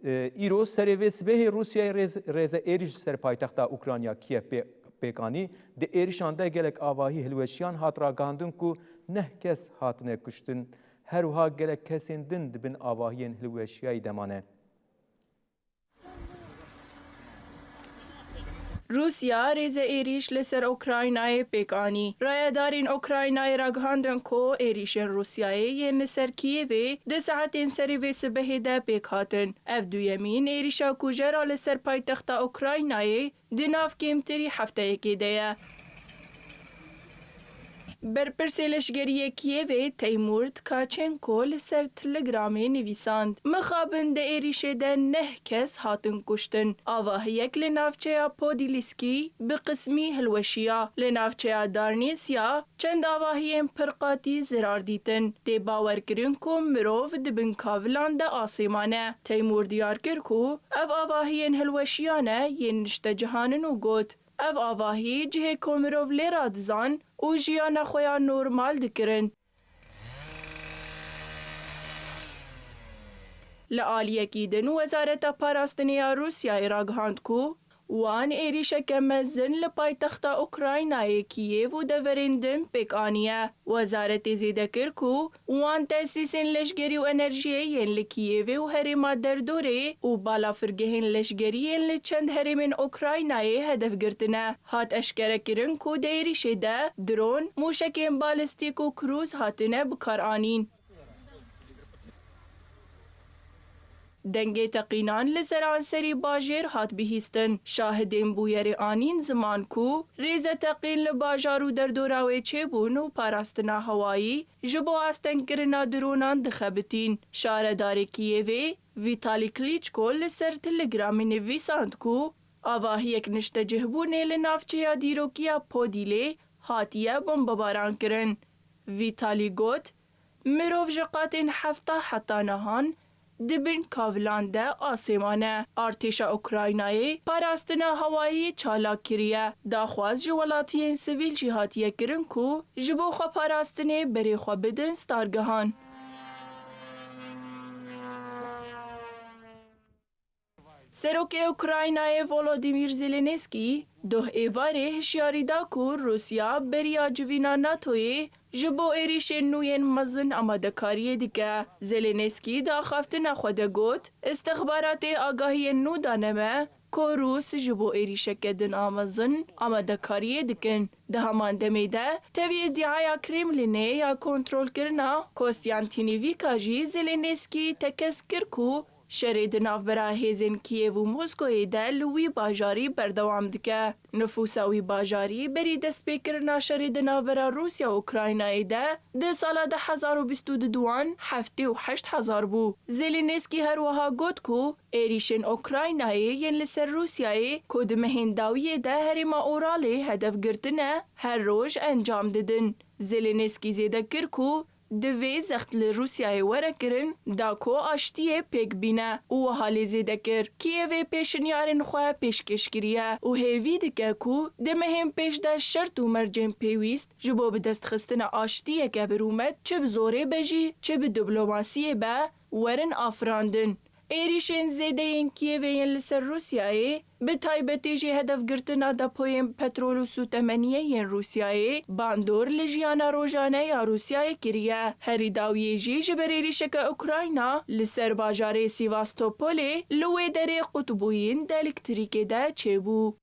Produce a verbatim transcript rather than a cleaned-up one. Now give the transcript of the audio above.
Îro serê vê sibehê Rûsyayê rêz-, rêze êrîş li ser paytexta Ukrayna Kiev pê-, pêk anî. Di êrîşan de gelek avahî hilweşiyan hat ragihandin ku neh kes hatine kuştin. Her wiha gelek kesên din di bin avahiyên hilweşiyayî de mane. Rûsya rêze êrîş li ser Ukraynayê pêk anî. Rayedarên Ukraynayê ragihandin ku êrîşên Rûsyayê yên li ser Kiyevê di saetên serê vê sibehê de pêk hatin. Ev duyemîn êrîşa kujera li ser paytexta Ukraynayê di nav kêmtirî hefteyekê de ye. Berpirsê leşgeriyê Kiyevê Teymur Tkaçenko li ser Telegramê nivîsand, Mixabin di êrîşê de neh kes hatin kuştin. Avahiyek li navçeya Podilskî bi qismî hilweşiya. Li navçeya Darnêsya çend avahiyên pirqatî zirar dîtin. Tê bawerkirin ku mirov di bin kavilan de asê mane. Teymur diyar kir ku ev avahiyên hilweşiyan e yên niştecihanin û got, Ev avahî cihê ku mirov lê radizan û jiyana xwe ya normal dikirin. Li aliyekî din, Wezareta Parastinê ya Rûsyayê ragihand ku wan êrîşeke mezin li paytexta Ukraynayê Kiyêv û deverên din pêk aniye. Wezaretê zêde kir ku wan tesîsên leşgerî û enerjiyê yên li Kiyevê û herêma derdorê û balafirgehên leşgerî yên li çend herêmên Ukraynayê hedef girtine. Hat eşkerekirin ku di êrîşê de dron, mûşekên balistîk û krûz hatine bikaranîn. Dengê teqînan li seranserî bajêr hat bihîstin. Şahidên bûyerê anîn ziman ku rêze teqîn li bajar û derdora wê çêbûn û parastina hewayî ji bo astengkirina dronan dixebitîn. Şaredarê Kiyevê, Vîtalî Klîçko li ser Telegramê nivîsand ku avahiyek niştecihbûnê li navçeya dîrokiya Podîlê hatiye bombebarankirin. Vîtalî got, Mirov ji qatên hefta heta nihan di bin kavilan de asê mane. Artêşa Ukraynayê parastina hewayî çalak kiriye. Daxwaz ji welatiyên sivîl jî hatiye kirin ku ji bo xweparastinê berê xwe bidin stargehan. Serokê Ukraynayê Volodymyr Zelensky doh êvarê hişyarî da ku Rûsya beriya civîna NATOyê ji bo êrîşên nû yên mezin amadekariyê dike. Zelensky di axaftina xwe de got, Îstixbaratê agahiyên nû dane me ku Rûs ji bo êrîşeke din a mezin amadekariyê dikin. Di heman demê de tevî îdiaya Kremlînê ya kontrolkirina Kostyantinîvîka jî Zelensky tekez kir ku şerê di navbera hêzên Kiyêv û Moskoyê de li wî bajarî berdewam dike. Nifûsa wî bajarî berî destpêkirina şerê di navbera Rûsya û Ukraynayê de di sala du hezar û bîst û duan heftê û heşt hezar bû. Zelensky her wiha got ku êrîşên Ukraynayê yên li ser Rûsyayê ku di mehên dawiyê de herêma Uralê hedef girtine, her roj encam didin. Zelensky zêde kir ku Divê zext li Rûsyayê were kirin da ku aştiyê pêk bîne û wiha lê zêde kir, Kiyevê pêşinyarên xwe pêşkêş kiriye û hêvî dike ku di mehên pêş de şert û mercên pêwîst ji bo bidestxistina aştiyeke bi rûmet çi bi zorê be jî çi bi diplomasiyê be werin afirandin. Êrîşên zêde yên Kiyevê yên li ser Rûsyayê, bi taybetî jî hedefgirtina depoyên petrol û sûtemeniyê yên Rûsyayê, bandor li jiyana rojane ya Rûsyayê kiriye. Herî dawiyê jî ji ber êrîşeke Ukrayna li ser bajarê Sîvastopolê li wê derê qutbûyîn di elektrîkê de çêbû.